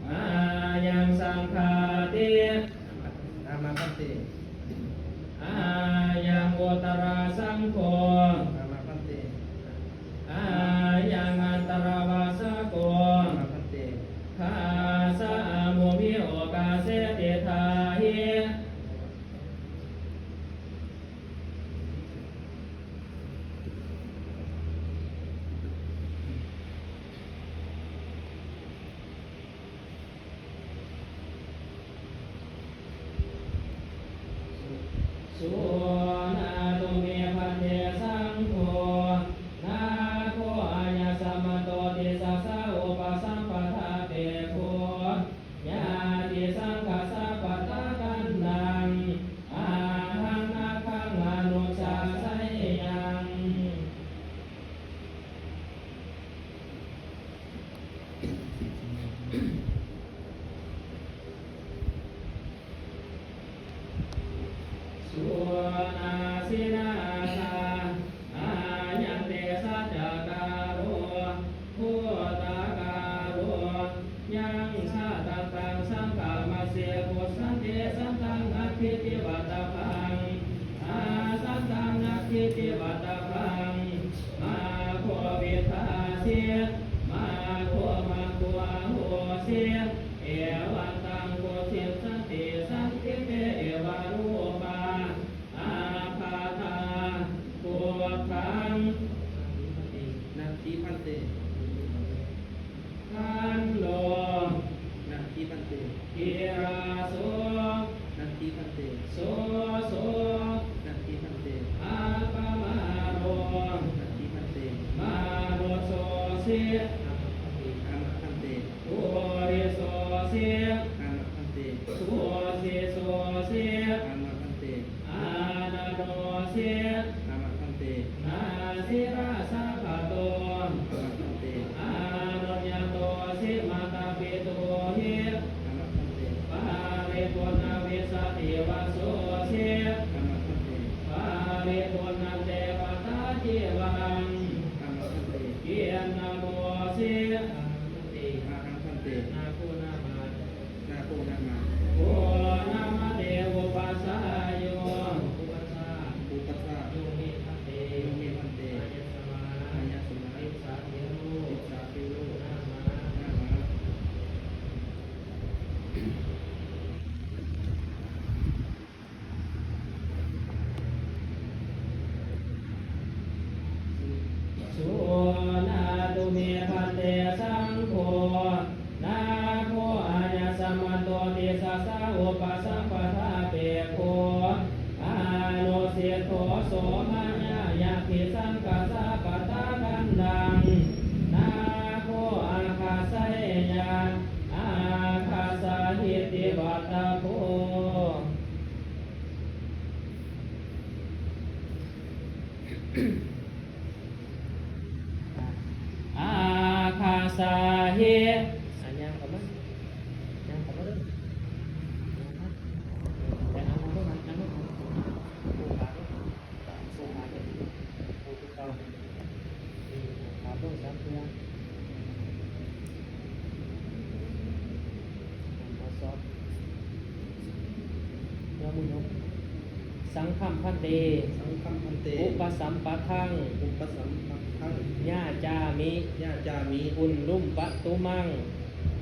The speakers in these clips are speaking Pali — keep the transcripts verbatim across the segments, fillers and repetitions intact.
Ayaṃ saṅghāṭi. Āma bhante. Ayaṃ uttarāsaṅgho. Āma bhante. Ayaṃ antaravāsako. Āma bhante. Khassa amumi okāse tiṭṭhāhi. Suṇātu me bhante saṅgho, nāgo āyasmato tissassa upasampadapekkho. Yadi saṅghassa pattakallaṃ, ahaṃ nakkhaṃ anusāseyyaṃ. Suṇasi nātha, ayaṃ te saccakālo bhūtakālo. Yaṃ jātaṃ taṃ saṅghamajjhe pucchante santaṃ natthīti vattabbaṃ, asantaṃ natthīti vattabbaṃ. Mā kho viṭṭhāsi, mā kho maṅku ahosi. Evantaṃ kuṭṭhissa tiṭṭhanti te evarūpā ābādhā. Buddhaṃ. Natthi bhante. Gaṇḍo. Natthi bhante. Kilāso. Natthi bhante. Soso. Natthi bhante. Appamāro. Natthi bhante. Mārusosi. Āma bhante. Purisosi. Āma bhante. Bhujissosi. Āma bhante. Anaṇosi. Āma bhante. Nāsi rājabhaṭo. Āma bhante. Anuññātosi mātāpitūhi. Āma bhante. Paripuṇṇavīsativassosi. Āma bhante. Paripuṇṇante pattacīvaṃ. Āma bhante. Kinnāmosi. Āma bhante. Ahaṃ bhante. Nāgo nāma. Nāgo nāma. Ko nāma te upajjhāyo. Upajjhā. Upajjhā. Yo me bhante. Yo me bhante. Āyasmā. Āyasmā. Tissatthero. Tissatthero. Nāma. Nāma. Suṇātu me bhante saṅgho, nāgo āyasmato tissassa upasampadapekkho, anusiṭṭho so mayā yadi saṅghassa pattakallaṃ, nāgo āgasseyya, āgassāhīti vattabbo. Āgassāhi. Ā, ຍ່າງເຂົ້າມາ ຍ່າງເຂົ້າມາເດີ ຍ່າງເຂົ້າມາ ຍ່າງເຂົ້າມາ ໂອ້ ໂອ້ ໂອ້ ໂອ້ ໂອ້ ໂອ້ Saṅghaṃ bhante. Saṅghaṃ bhante. Upasampadaṃ. Upasampadaṃ. Yācāmi. Yācāmi. Ullumapattumaṃ.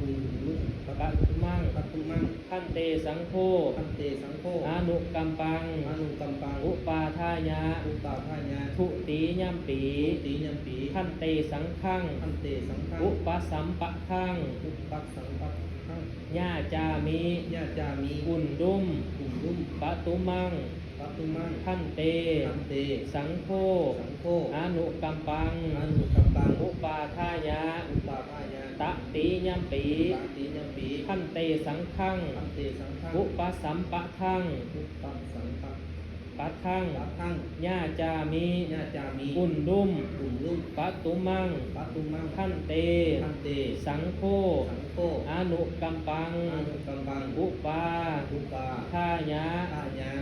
Ullumapattumaṃ. Pattumaṃ. Bhante saṅgho. Bhante saṅgho. Anukampaṃ. Anukampaṃ. Upādāya. Upādāya. Dutiyampi. Dutiyampi. Bhante saṅghaṃ. Bhante saṅghaṃ. Upasampadaṃ. Upasampadaṃ. Yācāmi. Yācāmi. Ullum. Ullum. Pattumaṃ. Pattumaṃ. Bhante. Bhante. Saṅgho. Saṅgho. Anukampaṃ. Anukampaṃ. Upādāya. Upādāya. Tatiyampi. Tatiyampi. Bhante saṅghaṃ. Bhante saṅghaṃ. Upasampadaṃ. Upasampadaṃ. Padaṃ. Padaṃ. Yācāmi. Yācāmi. Ullum. Ullum. Pattumaṃ. Pattumaṃ. Bhante. Bhante. Saṅgho. Saṅgho. Anukampaṃ. Anukampaṃ. Upā. Upādāya. Dāya.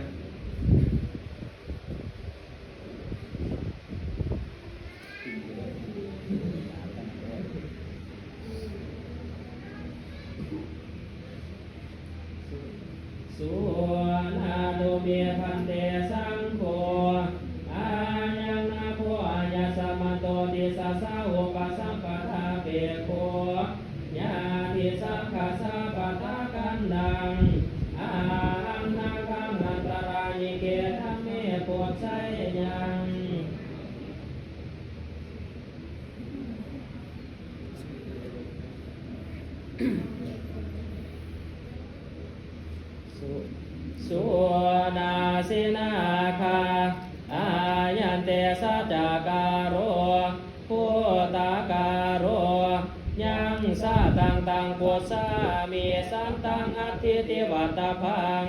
Suṇātu me bhante saṅgho, ayaṃ nāgo āyasmato Tissassa upasampadāpekkho, yadi saṅghassa pattakallaṃ, ahaṃ nāgaṃ antarāyike dhamme puccheyyaṃ. Su- Suṇasi nāga, ayante saccakālo bhūtakālo, yaṃ sataṃ taṃ pucchāmi, santaṃ atthīti vattabbaṃ,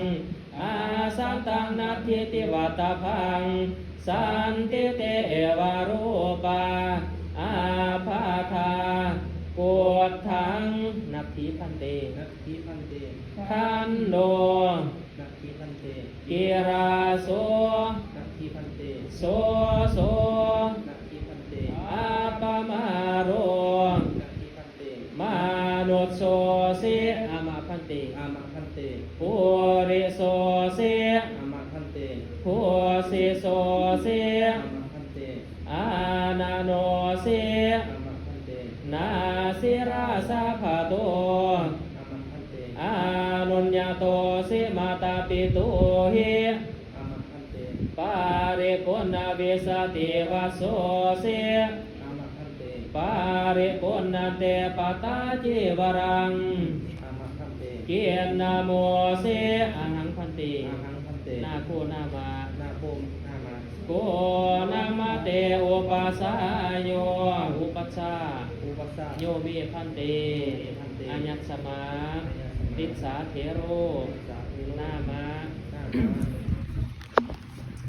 asantaṃ natthīti vattabbaṃ, santi te evarūpā ābādhā. Kuṭṭhaṃ? Natthi bhante. Natthi bhante. Gaṇḍo? Natthi bhante. Kilāso? Natthi bhante. Soso? Natthi bhante. Appamāro? Natthi bhante. Manussosi? Āma bhante. Āma bhante. Purisosi? Āma bhante. Bhūsisosi? Āma bhante. Anaṇosi? Āma bhante. Nāsi rājabhaṭo? Āma bhante. Anuññātosi mātāpitūhi? Āma bhante. Paripuṇṇavīsativassosi? Āma bhante. Paripuṇṇante pattacīvaraṃ? Āma bhante. Kinnāmosi? Ahaṃ bhante. Ahaṃ bhante. Nāgo nāma? Nāgo nāma. Ko nāma te upajjhāyo? Upajjhā- Upajjhā- yo me bhante. Yo me bhante. Āyasmā- Āyasmā- Tissā thero- Tissā thero- nāma- Nāma-